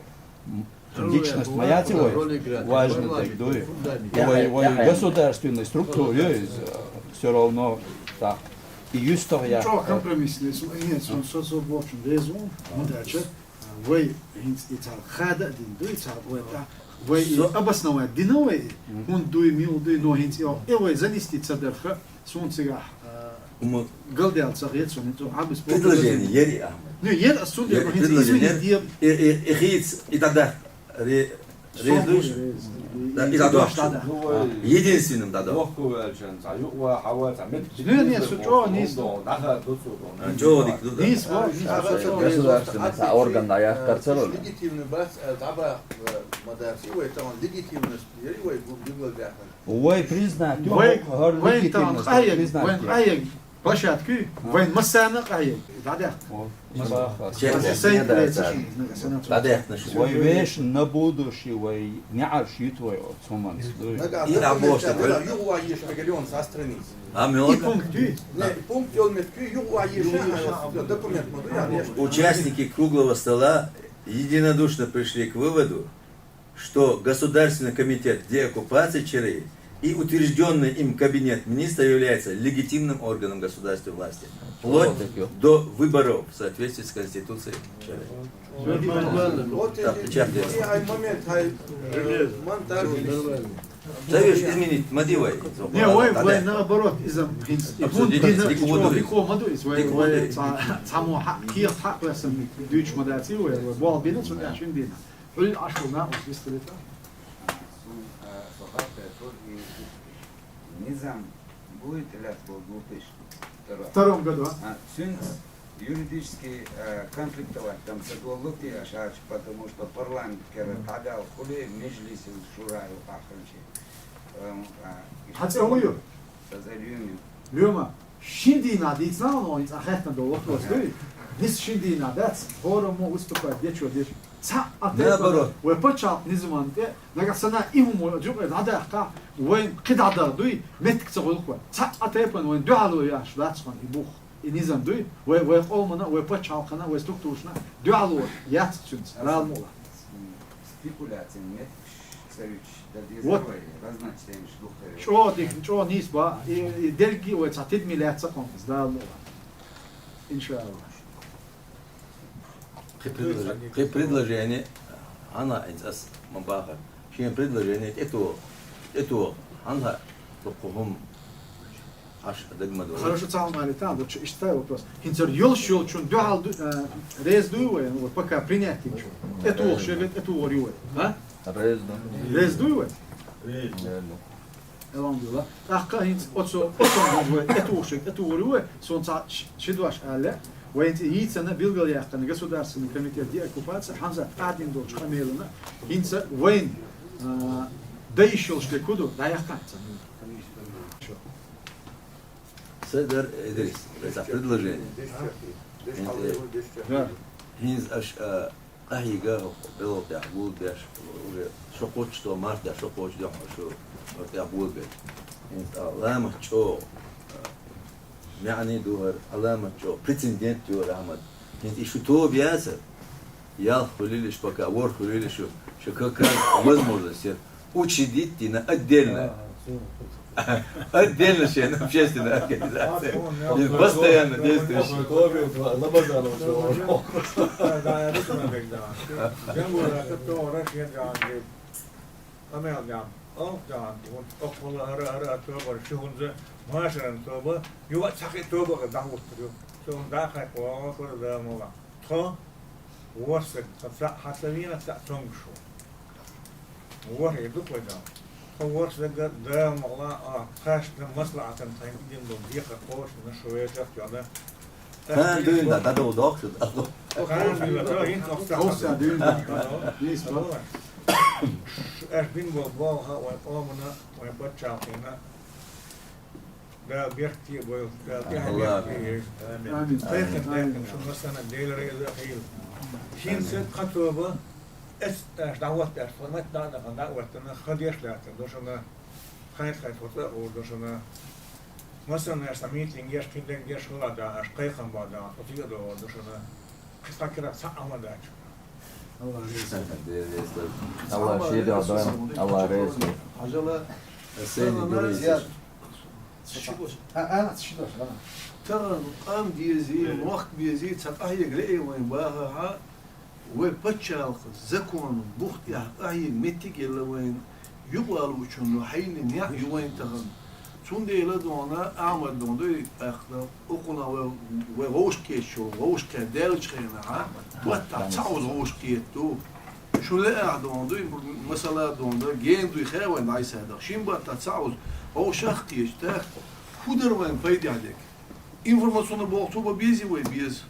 м, личность ма яц и вай, важный дерг дуй. И вай, вай государственный структура ю иза, всё равно так. И юьстах яц. Чо компромисс ле, су-, нет, су-, су-, су-, в общем, резон, ма дача. Вай хӀинца и цхьа хада а дина дуй, цхьа вай тӀа, вай и обосновать дина вай, хӀунда дуй, мила дуй, но хӀинца и, и вай занести ца дарх, суна цигахь, а, галдаьлла ца хета, суна хӀинца Ӏабас предложение яри, Ахмад. Ну, яр ас цундела хӀинца предложение извини, яр. И, и, и хийца, и дӀадаккха, ре-, реза дуй? Да, и дӀадаккха. Единственным дӀадаккха. Вахку ваьлчан, цхьа юкъа, хьава, цхьа меттиг. Не, не, су чӀогӀа нийса. ДӀахаьдда цо. А, чӀогӀа дика ду, да. Нийса, ва, нийса, а, чӀогӀа. Государственный цхьа орган дӀаяьккхар ца ло. Легитимный бац, а, дӀабаха, а, ма дац, и вай тахана легитимность, яри вай гу-, билгалдаьккхина. Вай признать ю, вай, хӀара вай легитимность тахана къахьега, признать вай ю. Къахьега площадка ю, вайн массарна а къахьега. ДӀадаьккха. О. Честно, честно, да, да. ДӀадаьккхина шу. Вай вешан на будущее, вай неӀарш юьту вай оцу хӀуманца дуй. И а боху, что юхаваеш мегар со страница. А, мёд. И пункт ю? Не, и пункт йолу меттиг ю, юхаваеш, документ ма ду, я вешан. Участники круглого стола единодушно пришли к выводу, что Государственный комитет деоккупации Чери и утверждённый им кабинет министра является легитимным органом государственной власти, вплоть до выборов в соответствии с Конституцией Чери. Вот так, и, печать и, и, ай момент, ай, э, монтаж. Цаьрга изменить ма ди вай. Не, вай, вай наоборот, иза хӀинца. Обсудить. Дика ма ду иза, вай, вай, ца-, цхьаммо хьа-, кехат хьакхоьссина дуьйцуш ма дац и вай, вай болх бина, цуьнан тӀехь шина дийнахь. Хьуьлла Ӏаш ву накъост вистхилийта. Сун, а, со хаттар тур и низам будет или отбор две тысячи второй? Втором году, а? А, цуьнца юридически, а, конфликтовать там ца долу те аша, потому что парламент кера дӀадаьлла хуьлий, межлис шура ю къахьринчи. Эм, а, хьан цӀе хӀун ю? Саза Льюми. Льюма. Шин дийнахь дийцина, но хӀинца хьехна долу вопрос дуй. Нис шин дийнахь дац, хӀораммо выступать дечо деш. Цхьа а тайпана, наоборот, вай пачхьалкх низаман тӀе, нагахь санна и хӀума вай жукъе дӀадаккха, вайн кхидӀа дар дуй, меттиг ца гӀуллакх вай. Цхьа а тайпана вайн дуьхьало яш дац хьуна и бух, и низам дуй, вай, вай къомана, вай пачхьалкхана, вай структурашна дуьхьало яц цуьнца, рала мукъ лахь. Спекуляциян меттигаш ца юьтуш, дан деза вай, разночтениеш духкар. ЧӀогӀа дика, чӀогӀа нийса ба, и, и дерриге вай цхьа тидаме лаьцна кхунна, Дала мукъ лахь. Иншаллах. Кхин предложе-, кхин предложение, хьан а хӀинца ас ма бахара. Шен предложение тӀетоха, тӀетоха, хьан а дуккха хӀума Аш дагмадо. Хорошо, цхьа хӀума алийтахьа, лучше иштта вопрос. ХӀинца йолуш йолчун дуьхьал ду-, э, реза дуй вай, ну, вот пока принять йинчун? ТӀетухуш ерг тӀетухур ю вай, а? Реза ду. Реза дуй вай? Реза. Алхьамдулиллах. ТӀаккха хӀинца оцу, оцу вай тӀетухуш ерг тӀетухур ю вай, суна цхьа ш-, ши дош аьлла, вай хӀинца йийцина, билгалъяьккхина Государственный комитет деоккупации, Хьамзат, ахь дина долчу къамелана, хӀинца вайн, а, дан йиш йолуш дерг хӀун ду, дӀаяьккхина хӀинца. Сан дара, Идрис, цхьа предложение. Да. ХӀинца аша, а, къахьийга хӀокху белхал тӀехь гулбеш, уже шо кхоччуш долу мартехь, шо кхоччуш дуьхьал шу хӀокху тӀехь гулбеш. ХӀинца, а, ламат чӀогӀа, а, маьӀне ду хӀара, а, ламат чӀогӀа, прецедент ю хӀара, Ахьмад. ХӀинца и шу тоба яцара, ялх хуьлийла шу, пока ворхӀ хуьлийла шу, шу как раз возможность яра. Учредить дина отдельно. Отдельно шен общественная организация. И постоянно действующая. Тхо ворхӀ стаг, сан цхьа хьан ца вийна, цхьа цомгуш ву. ВорхӀе ду-кх вай Дала. Тхо ворхӀ стаг, Дала мукъ лахь, а, кхаьчна маслаӀатан тхайн дина долу декхар кхочушдина, шу вешарх йоьлла. Хан дуьйна, дӀадовла доккхуш ду. Хан дуьйна, тхо хӀинца охьа ца хьажа. Хан дуьйна. Нийса бу. Аш дина болу болх вайн къомана, вайн пачхьалкхана. Дала беркате а бойла, Дала тӀехьа беркате а йойла. Амин. Амин. Кхайкхам баьккхина шун массанена, Дела реза а хийла. ХӀинца кхы тоба, эс, аш дӀахӀоттаеш, формат дӀа а дахана, дӀа а хӀоттана, ха деш лаьттар ду шуна, кхайт-кхайт хӀоттар ду шуна. Массанена аш цхьа митинг еш, кхидерг еш хила а дахьаш, кхайкхам баха дахьаш, оцу а догӀур ду шуна. Кхы цхьа кирах цхьа а ма дац. Аллах реза. Аллах шеде а дан, Аллах реза. Хьажала. Сайни дуреза. А, а, ши дош, а. Тахан къам дези, мохк безий, цхьа къахьега лаьий вайна бахахь, вай паччахьалкхе, законан бух тӀехь къахьега меттиг а елла вайна, юкъа валучунна хьайна неӀ ю вайна тахан. Цундела дона, Ахьмад дона дуй, тӀаккха укхунах вай, вай вовшахкхеташ йолу, вовшахкхетта даьллачу хенахь, баттахь цхьа оза вовшахкхетта ду. Шу лаьа дона дуй, масала дона дуй, гена дуй хаа вайна дӀасадаха. Шин баттахь цхьа оза вовшах а кхеташ, тӀаккха хӀун дара вайна пайдехь дерг? Информационни болх цо бан безий вай? Беза.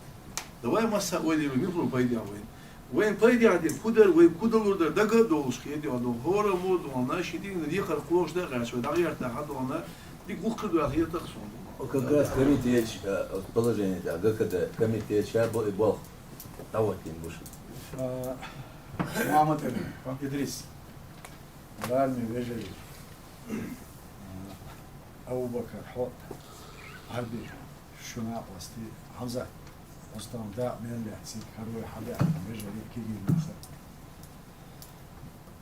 Давай масса а ойла йо, мила хуьлу пайдехь вайна. Вайн пайдехь дерг хӀун дара, вай хӀун далур дара, дага а долуш хеде а дона, хӀораммо а дона, ши дийнна декхар кхочушдан а гӀерташ, вай дӀагӀертахь а дона, дика гӀуллакх хир ду аьлла хетарх суна. Как раз комитеташ, э, положение, да, ГКД комитет ша бо-, и болх дӀахӀоттийна бу шу. А, Мухьаммад-Эмин, Идрис, Ларми вежарий, а, Абу-Бакар, хьо, Хьарби, шун накъостий, Хьамзат, оцу тӀом дакъа мел лаьцна, хӀара вай хьабаьхкина вежарий, кегий нах.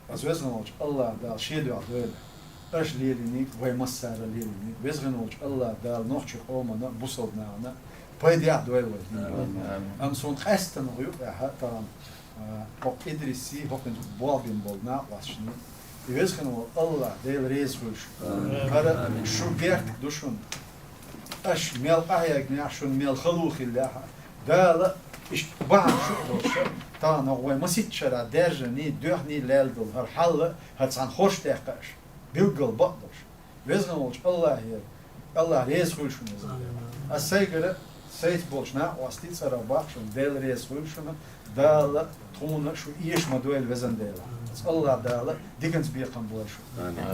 Ас везан волчу Аллах Дала шен дуьхьа дойла. Аша лелийний, вай массара а лелийний. Везан волчу Аллах Дала нохчийн къомана, бусалба нахана пайдехь дойла вай дин. Амин. Амма суна къаьстина юкъахь тахана, а, хӀокху Идрисий, хӀокхуьнца болх бина болу накъосташний. И везан волу Аллах Дела реза хуьлуш. Амин. ХӀара шу беркат ду шуна. Аша мел къахьегнехь, шуна мел хало хиллехь, Дала иштта бахьана шу а долуш, тахана вай масийтта шарахь даьржаний, доьхний лаьлла долу хӀара хьал а, хӀара цхьана хорш даьккха аша, билггал бакъ долуш. Везан волчу Аллахера, Аллах реза хуьлуш шуна, везан Дела. Ас сайгара, сайца болчу накъостий цӀарах боху шуна, Дела реза хуьлуш шуна, Дала тхуна шу эша ма дойла, везан Дела. Ас Аллах Дала диканца бекхам бойла шуна. Амин.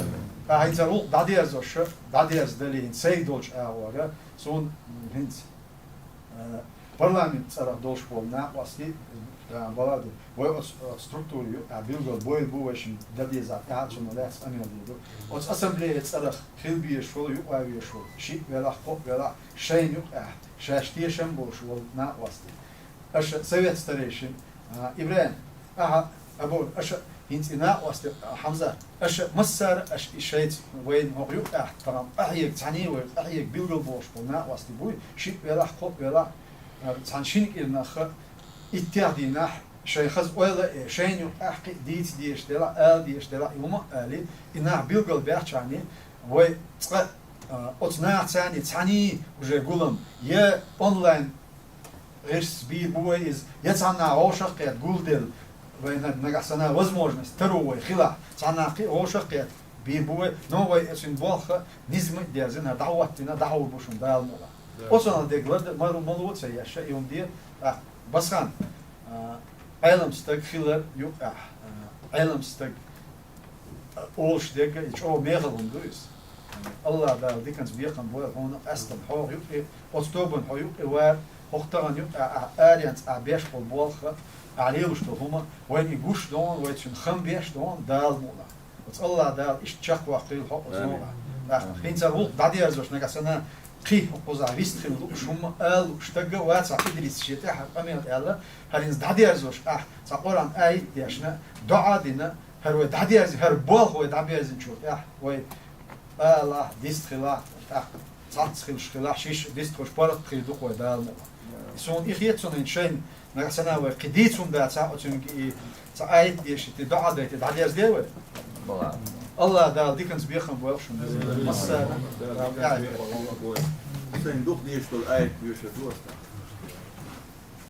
Ткъа хӀинца гӀуллакх дӀадерзош, дӀадерза далий, хӀинца сайга долчу агӀора, суна хӀинца, а, парламент цӀарах долуш болу накъостий, а, балагӀа ду. Вай оцу, оцу структура ю, а, билггал бойла бу вай шуна дан дезахь, тӀаьхьа цунах лаьцна къамел дийр ду. Оцу ассамблея цӀарах хила безаш волу, юкъа везаш волу, шиъ велахь, кхоъ велахь, шайна юкъахь, шаьш тешам болуш волу накъостий. Аша совет старейшин, а, ИбрахӀим, ахьа, Абур, аша хӀинца и накъостий, а, Хьамзат, аша массара а аша и шайца вайна хӀокху юкъахь тахана къахьега, цхьаьний вай къахьега билггал бохуш болу накъостий буй, шиъ велахь, кхоъ велахь, а, цхьана шина кӀирнахха, иттех дийнахь, шайн хаза ойла а, шайна юкъахь кхин а дийца дезаш делахь, ала дезаш делахь, и хӀума а алий, и нах билггал баьхча, вай цкъа, а, оцу нахаца цхьаьний уже гулам, я онлайн гӀирсаца бийр бу вай иза, я цхьаннахьа вовшах а кхетта гулделла, вайна нагахь санна возможность таро вай хилахь, цхьаннахьа кхин а вовшах а кхетта бийр бу вай, но вай оцуьнан болх а низам а дерзина, дӀахӀоттийна, дӀахьур бу шуна Дала мукъалахь. Да. Оцунах дерг ларда, ма-, мало а ца еш, и хӀума де, а, Басхан, а, Ӏелам стаг хилар юкъахь, а, Ӏелам стаг, а, олуш дерг а, и чӀогӀа мехала хӀума ду иза. Аллах Дала диканца бекхам бойла хьуна, къаьстина хьо юкъе, оцу тобанна хьо юкъе вара, хӀокху тахана юкъе ахь аренца ахь беш болу болх а, ахь лелош долу хӀума, вайна и гуш дона, вай цуьнан хам беш дона, Дала мукъалахь. Оцу Аллах Дала иштта чекхваккхийла хьо оцу новкъахь. ТӀаккха хӀинца гӀуллакх дӀадерзош нагахь санна, кхин а кхузахь вист хила лууш хӀума ала лууш стаг а вац ахь, Идрис шен тӀаьхьа къамел аьлла, хӀара хӀинца дӀадерзош ахь цхьа Къуръан аят дешна, доӀа а дина, хӀара вай дӀадерзи, хӀара болх вай дӀаберзинчул тӀаьхьа, вай алахь, дистхилахь, тӀаккха цхьацца хилаш хилахь, шиш дистхуьлуш паргӀат хир ду-кх вай Дала мукъалахь. Суна и хета, суна хӀинца шайна нагахь санна вай кхин дийца хӀума дацахь, оцуьнга и цхьа аят дешийта, доӀа дайта дӀадерзаде вай. Аллах Дала диканца бекхам бойла шуна. Массара. Сайн дукха дезаш долу аят доьшур ду аса.